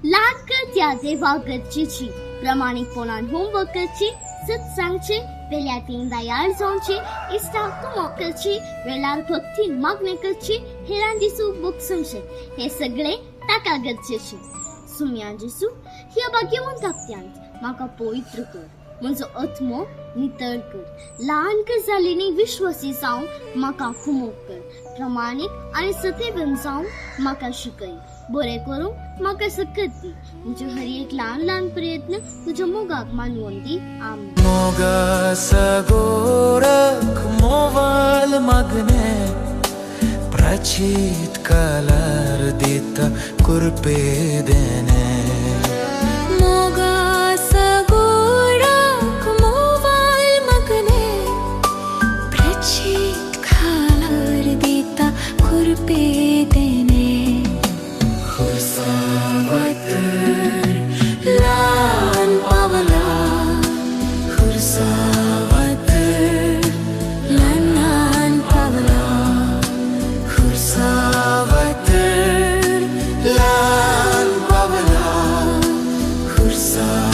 ल्हान कृत्या देवा गरजेची, प्रमाणीकपणान होमवर्क करची, सत सांगचे, वेल्यातीन दयाळ जावचे, इश्टाक कुमोक करची, वेळार भक्तीन मागणें करची, हेरां दिसू बोगसुमचे, हे सगळे ताका गरजेचे. सुम्या जेसू, ह्या भाग्यवंत हप्त्यांत म्हाका पवित्र कर, म्हजो आत्मो नितळ कर, ल्हान गजालींनी विश्वासी जावन म्हाका कुमोक कर, प्रमाणीक आनी सतेवन जावन म्हाका शिकय, बरें करूंक म्हाका सकत दी, म्हजे हर एक ल्हान ल्हान प्रयत्न तुज्या मोगाक मानवोन दी. आमेन. मोगा सगोरक मोवाल मागणे प्राचीत कालार दिता कुरपे देने. मोगा सगोराक मोवाल मगने प्रचित खालार दिता कुरपे देने. खुर्सावतर ल्हान पावला, खुर्सावतर ल्हान पावला, खुर्सावतर ल्हान पावला, खुर्सावतर.